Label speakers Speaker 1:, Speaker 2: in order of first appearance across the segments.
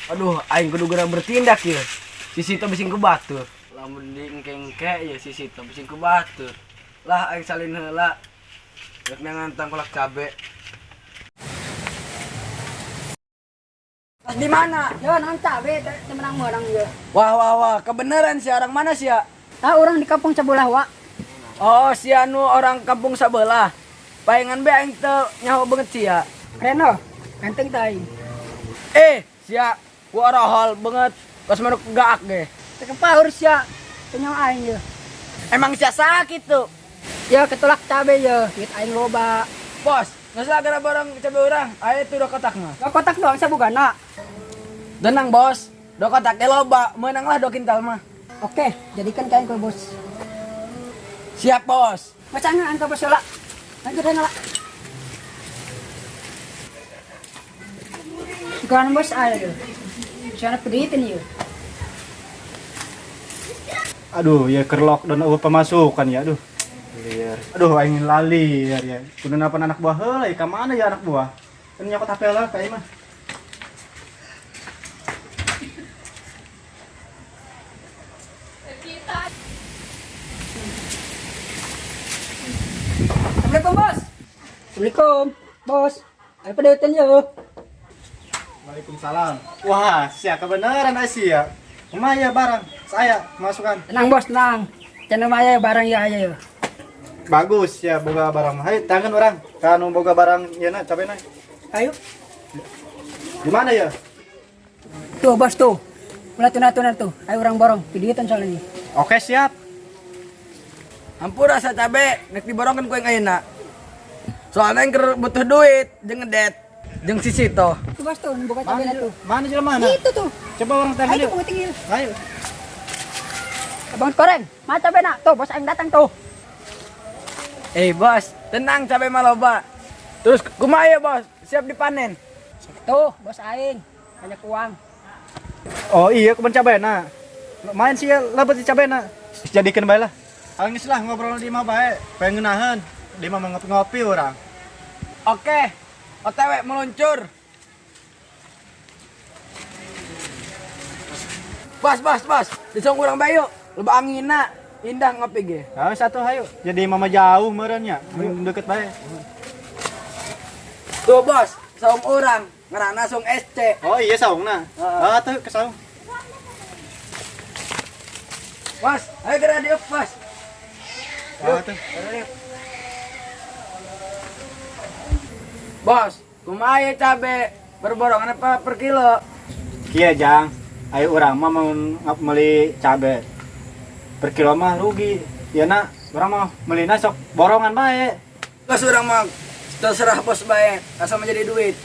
Speaker 1: Aduh, aing kudu geura bertindak ya. Si Sito bising ku batur. Lamun di engke-engke ya si Sito bising ku batur. Lah aing salin heula. Rek ngantang kolak cabe.
Speaker 2: Di mana? Ya, nang cabe teu menang-menang ya.
Speaker 1: Wah wah wah, kebenaran si orang mana sih ya?
Speaker 2: Tah orang di kampung sebelah, Wak.
Speaker 1: Oh, si anu orang kampung sebelah. Palingan be aing teu nyaho banget sih ya.
Speaker 2: Keren oh. Ganteng tah aing.
Speaker 1: Eh, sia ku orohol banget. Pas manuk gaak ge.
Speaker 2: Teu kepaur sia. Teu nyaho aing ya.
Speaker 1: Emang sia sakit tuh.
Speaker 2: Ya ketolak cabe ya, duit aing loba.
Speaker 1: Bos, nggak salah gara barang cabe urang. Ayo tuh dua kotak mah.
Speaker 2: Dua kotak doang sabugana.
Speaker 1: Tenang bos, dua kotak loba, menanglah 2 kintal mah.
Speaker 2: Oke, jadikan kain kau bos.
Speaker 1: Siap bos.
Speaker 2: Macangan ka bos lah. Lanjut aja lah. Bukan bos ayo. Sana peditin yuk.
Speaker 3: Aduh, ya keur lockdown euweuh pemasukan ya, aduh. Liar. Aduh, aing lali ya ya. Kudu nelpon anak buah heula, ka mana ya anak buah? Kan nyokot HP lah ka mah.
Speaker 2: Assalamualaikum bos. Assalamualaikum bos. Ayo peditin yuk.
Speaker 3: Waalaikumsalam. Wah, sia kebenaran Asia. Kumaha ya barang? Saya masukan.
Speaker 2: Tenang bos, tenang. Jangan maya barang ya ayo.
Speaker 3: Bagus ya boga barang. Hayu tangan orang. Kanu boga barang ieu na cabe na.
Speaker 2: Ayo.
Speaker 3: Di mana ya?
Speaker 2: Tuh bos tuh. Mulai tuna-tuna tuh. Ayo orang borong. Piditan soalnya.
Speaker 3: Oke, siap.
Speaker 1: Hampura sa cabe, nek diborongkeun ku aing ayeuna. Soalnya aing keur butuh duit, jeung ngedet, jeung si Sito.
Speaker 2: Tuh bos tuh, buka cabe
Speaker 3: Mana
Speaker 2: tuh.
Speaker 3: Mana jelema mana?
Speaker 2: Itu tuh.
Speaker 3: Coba orang tangan
Speaker 2: Ayo
Speaker 3: yuk.
Speaker 2: tuh tinggal.
Speaker 3: Ayo.
Speaker 2: Abang koreng, mana cabe nak? Tuh bos aing datang tuh.
Speaker 1: Eh bos, tenang cabe mah loba. Terus kumaha ya bos? Siap dipanen.
Speaker 2: Tuh bos aing, banyak uang.
Speaker 3: Oh iya, kebun cabe na. Main sih ya, lebet di cabe na. Jadikan bae lah. Angis lah ngobrol di mah bae. Pengen ngeunaheun. Di mah ngopi-ngopi orang.
Speaker 1: Oke, OTW meluncur. Bos, bos, bos, disong urang bae yuk. Loba anginna, indah ngopi ge.
Speaker 3: Ayo satu hayu. Jadi mama jauh meureun nya. Deket bae.
Speaker 1: Tuh bos, saung urang, ngaranna saung SC.
Speaker 3: Oh iya saungna.
Speaker 1: Heeh.
Speaker 3: Ah tuh ke saung.
Speaker 1: Bos, ayo geura diuk, bos.
Speaker 3: Ah tuh.
Speaker 1: Bos, kumaha ya cabe? Berborongan apa per kilo?
Speaker 3: Kieu Jang. Ayo urang mah mau meuli cabe. Per kilo mah rugi. Ya nak, urang mah meulina sok borongan bae.
Speaker 1: Bos urang mah terserah bos bae, asal menjadi duit.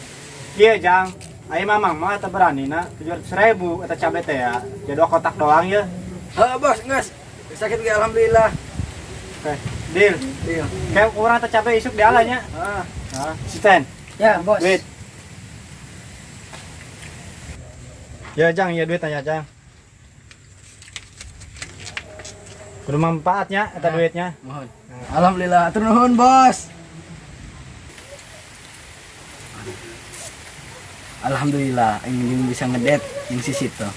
Speaker 3: Kieu Jang. Ayo mamang mah teu berani na 700.000 eta cabe teh ya. Jadi dua kotak doang ya.
Speaker 1: Heuh bos, geus. Sakit ge alhamdulillah.
Speaker 3: Oke, deal.
Speaker 1: Deal.
Speaker 3: Kayak urang teh cabe isuk dialanya.
Speaker 1: Heeh.
Speaker 3: Ah, Siten.
Speaker 2: Ya bos.
Speaker 3: Duit. Ya Jang, ya duit aja Jang. Kudu manfaatnya eta duitnya.
Speaker 1: Mohon. Alhamdulillah, atur nuhun bos. Alhamdulillah, aing bisa ngedet jeung si Sito.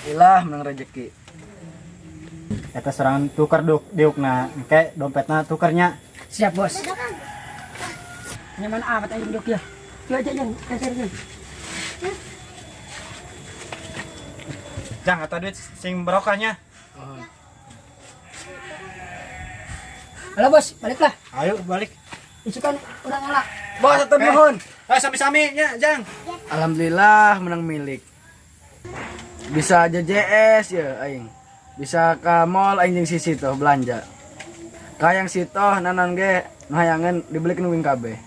Speaker 1: Ilah menang rezeki.
Speaker 3: Eta serangan tukar duk diukna, engke dompetna tukernya.
Speaker 2: Siap bos. Nyaman amat aing duduk ya. Yuk aja jang, kasir jang.
Speaker 3: Jang, eta duit sing barokahnya.
Speaker 2: Halo bos, baliklah.
Speaker 3: Ayo balik.
Speaker 2: Isukan urang ala.
Speaker 1: Bos, atur nuhun.
Speaker 3: Eh, sami-sami nya, Jang.
Speaker 1: Alhamdulillah menang milik. Bisa JJS ya aing. Bisa ke mall aing jeung si Sito belanja. Kayang Sito nanon ge nu hayangeun dibelikeun wing kabeh.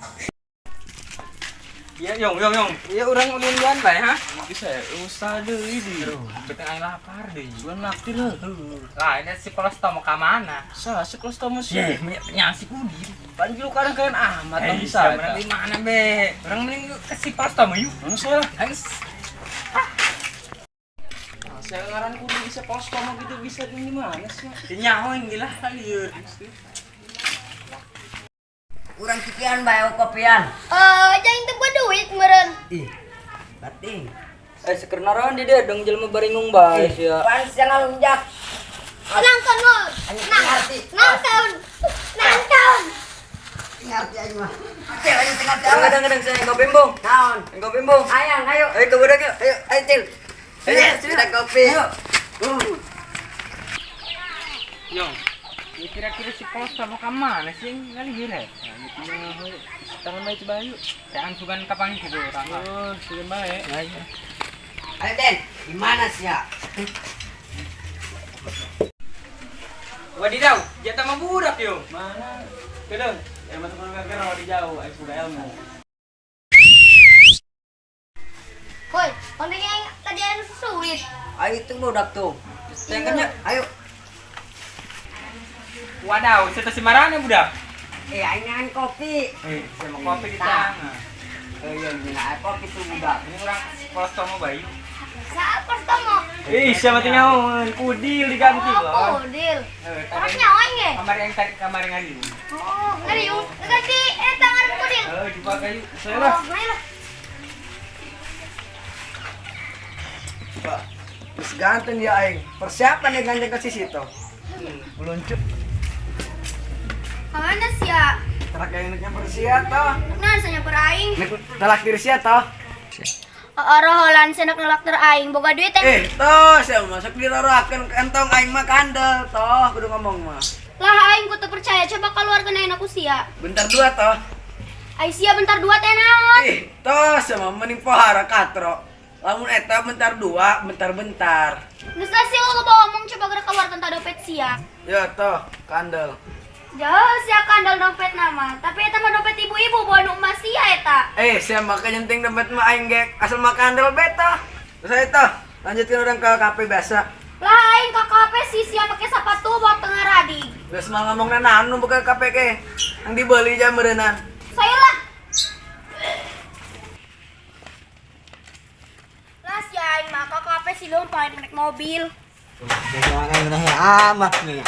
Speaker 4: Ya, yong, yong, yong.
Speaker 1: Iya urang ulin bae ha.
Speaker 4: Bisa ya, usah deh ini. Beteng aing lapar deh.
Speaker 5: Bukan naktir lah.
Speaker 4: Lah, ini si kelas tau mau ke mana?
Speaker 5: Sa, si kelas tau sih.
Speaker 4: Ye, nyasi kudir.
Speaker 5: Pan kilo kadang kalian amat
Speaker 4: Eh,
Speaker 5: tong bisa.
Speaker 4: bisa. Di mana be? Orang mending ke si kelas tau yuk.
Speaker 5: Mana saya lah.
Speaker 4: Aing
Speaker 5: Saya ngaran kudu bisa kelas tau gitu bisa di mana sih?
Speaker 4: nyaho yang gila liur.
Speaker 2: Urang cikian bae kopian.
Speaker 6: Eh, jangan teu duit meureun.
Speaker 2: Ih. Bating.
Speaker 4: Eh, sekernaran di dia dong jelema baringung bae sia.
Speaker 2: Pan sia ngalunjak.
Speaker 6: Nangkon lo.
Speaker 2: Ngerti.
Speaker 6: Nangkon. Nangkon.
Speaker 2: Ngerti aing mah. Cil aing teu ngerti.
Speaker 4: Kadang-kadang saya kopi embung.
Speaker 2: Naon?
Speaker 4: Kopi embung.
Speaker 2: Hayang, ayo.
Speaker 4: Ayo ke budak yuk.
Speaker 2: Ayo, ayo Cil.
Speaker 4: Ayo,
Speaker 2: kita kopi. Ayo.
Speaker 4: Yo. Ya kira-kira si Kosta mau ke mana sih? Ngalihir ya? Tangan bae coba yuk. Jangan sugan kapan gitu orang. Oh, sugan bae. Ayo.
Speaker 2: Ayo Den, di mana sih ya?
Speaker 4: Wadidaw, jatah mah budak yo. Mana? Kedeng, yang masuk ke kira wadidaw, ayo sudah ilmu.
Speaker 6: Woi, kontennya yang tadi anu sulit.
Speaker 2: Ayo itu budak tuh.
Speaker 4: Tengoknya.
Speaker 2: Ayo.
Speaker 4: Wadaw, saya si marana budak.
Speaker 2: Eh, aing ngan kopi.
Speaker 4: Eh, saya mau kopi di tangan.
Speaker 2: Eh, iya, nah, kopi tuh budak.
Speaker 4: Ini orang Kosta mau bayu.
Speaker 6: Saat pertama.
Speaker 4: Eh, siapa tinggal kudil diganti
Speaker 6: Oh,
Speaker 4: loh.
Speaker 6: kudil.
Speaker 4: Eh,
Speaker 6: Orang
Speaker 4: tadi
Speaker 6: nyawa ge.
Speaker 4: kamar yang tadi kamar yang ngaliung.
Speaker 6: Oh, ngariung. Ganti tangan kudil.
Speaker 4: Eh, dipakai yuk. Saya lah.
Speaker 6: Oh, ayo lah.
Speaker 1: Pak, terus ganteng ya aing. Persiapan ya ganteng ke sisi toh. Meluncur.
Speaker 6: Kamana sia?
Speaker 1: Terak yang nyamper sia toh.
Speaker 6: Nah, saya nyamper aing.
Speaker 1: Nek telak diri sia toh.
Speaker 6: Roholan senak nolak aing boga duit teh.
Speaker 1: Eh, toh saya masuk diroroakeun kantong aing mah kandel toh kudu ngomong mah.
Speaker 6: Lah aing ku teu percaya coba keluarkan aing aku sia.
Speaker 1: Bentar dua toh.
Speaker 6: Ai sia bentar dua teh naon?
Speaker 1: Ih, toh sama mending pohara katro. Lamun eta bentar dua, bentar-bentar.
Speaker 6: Geus lah sia lo ngomong coba gerak keluarkan ta dompet sia.
Speaker 1: Ya toh, kandel.
Speaker 6: Jauh sia kandel dompet nama, tapi eta mah dompet ibu-ibu bawa nu emas sia eta.
Speaker 1: Eh, saya maka nyenting dompet mah aing ge asal mah kandel beta. Terus ayo toh, lanjutkan orang ke kafe biasa.
Speaker 6: Lah aing ka kafe si sia make sepatu bawa tengah radi.
Speaker 1: Geus mah ngomong naon nu buka kafe ke. Yang dibeli jam berenang.
Speaker 6: Saya lah. Lah si aing mah ka kafe si lompat naik mobil.
Speaker 3: Jangan ngeunah amat nih.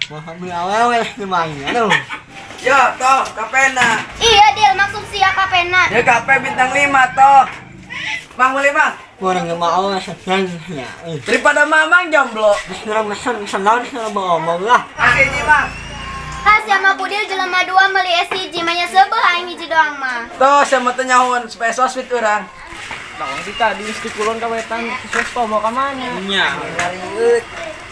Speaker 3: Mau ambil awewe nih main. Aduh.
Speaker 1: Ya, toh, kafena.
Speaker 6: Iya, Dil, maksud sia kafena.
Speaker 1: Ya kafe bintang 5 toh. Bang beli bang.
Speaker 3: Orang nggak mau seneng ya.
Speaker 1: Daripada mamang jomblo.
Speaker 3: Orang seneng seneng ngomong lah.
Speaker 1: Asih ini bang.
Speaker 6: Lah sia mah kudil jelema dua meuli es hiji mah nya seubeuh aing hiji doang mah.
Speaker 1: Toh, saya mau tanya supaya so sweet orang.
Speaker 4: Bang si tadi mesti kulon ka wetan Kosta mau ke mana? Nya.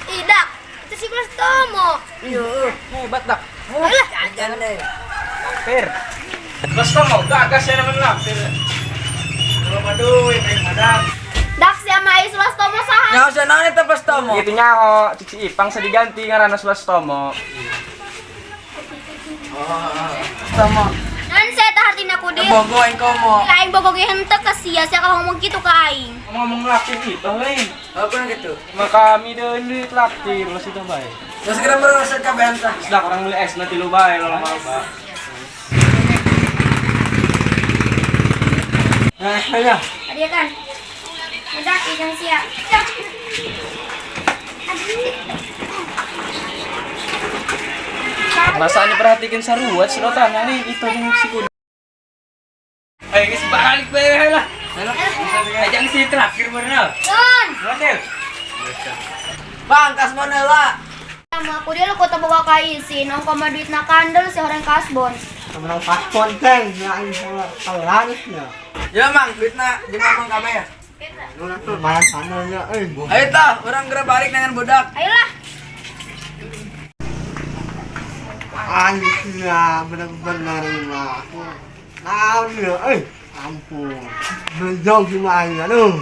Speaker 6: Idak, itu si Tomo.
Speaker 4: Iya, hebat dah.
Speaker 6: Alah,
Speaker 2: Jajan deh.
Speaker 4: Per. Kosta mau gagas ya naman lah.
Speaker 1: Kalau mah duit aing madam.
Speaker 6: dak sia mah ai Sulastomo saha?
Speaker 1: Nyaho sia naon eta pas tomo.
Speaker 4: Gitu nyaho, cik si Ipang sa diganti ngaranna Sulastomo.
Speaker 1: Tomo.
Speaker 6: Nan sia eta hartina kudil.
Speaker 1: Bogo aing komo.
Speaker 6: Lah aing bogo ge henteu ka sia, sia kalau ngomong kitu ka aing.
Speaker 4: Ngomong laktir itu lain.
Speaker 1: Apa yang gitu?
Speaker 4: Maka kami deui laktir los itu bae.
Speaker 1: Terus kira merasa kabehan tah.
Speaker 4: Sudah orang beli es nanti lu bae lo lama-lama.
Speaker 3: Nah, ya.
Speaker 6: Tadi kan. Udah ikan sia. Dak.
Speaker 5: Masa ini perhatikan saruat sedotan nih itu yang si kuda.
Speaker 4: Eh, geus balik bae lah. Eh, jangan si terakhir bener.
Speaker 6: Don.
Speaker 4: Model.
Speaker 1: Bang, kasbon heula.
Speaker 6: Sama aku dia lu kota boga ka isin, ongko mah duitna kandel si orang kasbon.
Speaker 3: Menang paspon teng, ya aing kalau ya.
Speaker 1: Ya mang, duitna jeung mamang kabeh ya.
Speaker 3: Lumayan sana ya, eh.
Speaker 1: Ayo toh, orang geura balik dengan budak.
Speaker 6: Ayolah.
Speaker 3: Anjir, ya, bener-bener mah. Aku tahu ya, eh. Ampun. Bejong cuma aing, aduh.